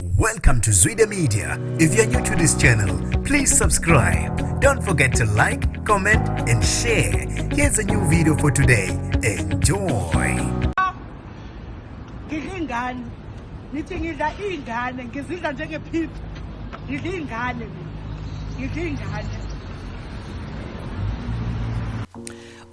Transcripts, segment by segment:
Welcome to Zwida Media. If you're new to this channel, please subscribe. Don't forget to like, comment, and share. Here's a new video for today. Enjoy. Ngidla ingane, nithi ngidla iy'ngane, ngizidla njengepizza. Ngidla iy'ngane mina, ngidla iy'ngane.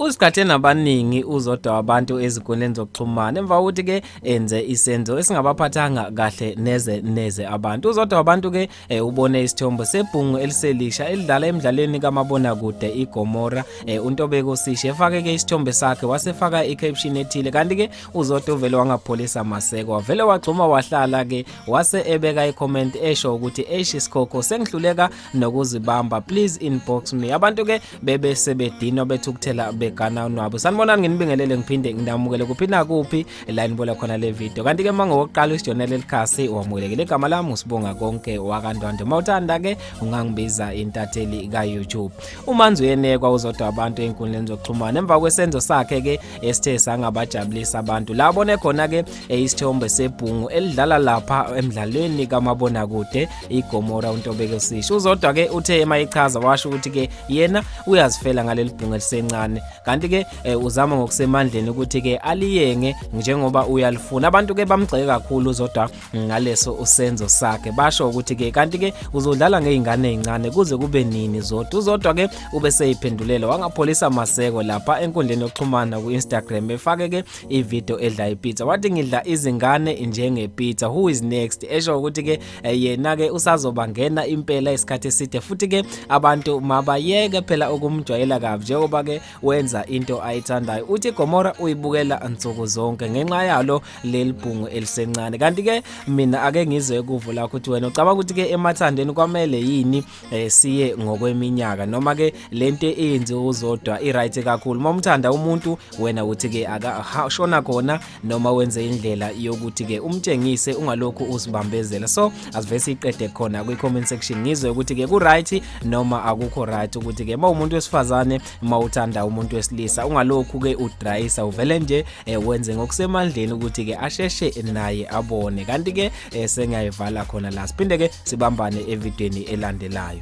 Uziqhathe nabaningi uZodwa Wabantu ezinkundleni zokuxhumana emva kokuthi ke enze isenzo esingabaphathanga kahle neze neze abantu. UZodwa Wabantu ke eh, ubone isithombe sebhungu eliselisha elidlala emdlalweni kamabonakude iGomora eh, uNtobeko Sishe efake ke isithombe sakhe wasefaka i-caption ethile, kanti ke uZodwa uvele wangapholisa maseko, wavele wagxuma wahlala ke wase ebeka i-comment esho ukuthi eish isikhokho sengihluleka nokuzibamba, please inbox me. Abantu ke bebe sebedinwa bethukuthela begana unwabu. Sanibonani, nginibingelele ngiphinde nginamukele kuphi nakuphi la nibola khona le video. Kanti ke mangowokuqala usijonele likhasi wamukelekile. Igama lami usibonga konke wakaNdwandwe, mawuthanda ke ungangibiza intatheli ka YouTube. UManzi uyenekwa uZodwa Abantu ezinkundleni zokuxhumana emva kwesenzo sakhe ke esithe sangabajabulisa abantu. La bone khona ke isithombe sebhungu elidlala lapha emdlalweni kamabonakude iGomora uNtobeko Sisho. UZodwa ke uthe emayichaza washo ukuthi ke yena uyazifela ngaleli bhungu elisencane, kanti ke eh, uzama ngokusemandleni ukuthi ke aliyenge njengoba uyalifuna. Abantu ke bamgxeke kakhulu uZodwa ngaleso usenzo sakhe, basho ukuthi ke kanti ke uzodlala ngezingane ezincane kuze kube nini Zodwa. UZodwa ke ube seyiphendulela wangapholisa maseko lapha enkundleni yokuxhumana ku-Instagram efake ke ivideo edla ipizza, wathi ngidla izingane njengepizza, who is next, esho ukuthi ke eh, yena ke usazoba ngena impela isikhathi eside, futhi ke abantu mabayeke phela ukumjwayela kabi njengoba ke wenza into ayithandayo. Uthi Gomora uyibukela nsuku zonke ngenxa yalo leli bhungu elisencane. Kanti ke mina ake ngizwe kuvo lakho ukuthi wena ucabanga ukuthi ke emathandeni kwamele yini eh, siye ngokweminyaka noma ke lento eyenziwe uZodwa i-right kakhulu. Uma umthanda umuntu wena uthi ke akashona khona noma wenze indlela yokuthi ke umtshengise, ungalokhu uzibambezela. So asivese siqede khona kwi comment section ngizwe ukuthi ke ku right noma akukho right ukuthi ke uma umuntu wesifazane uma uthanda umuntu wesilisa ungalokhu ke udrayisa, uvele nje eh, wenze ngokusemandleni ukuthi ke asheshe naye abone. Kanti ke eh, sengiyayivala khona la, siphinde ke sibambane evidweni elandelayo.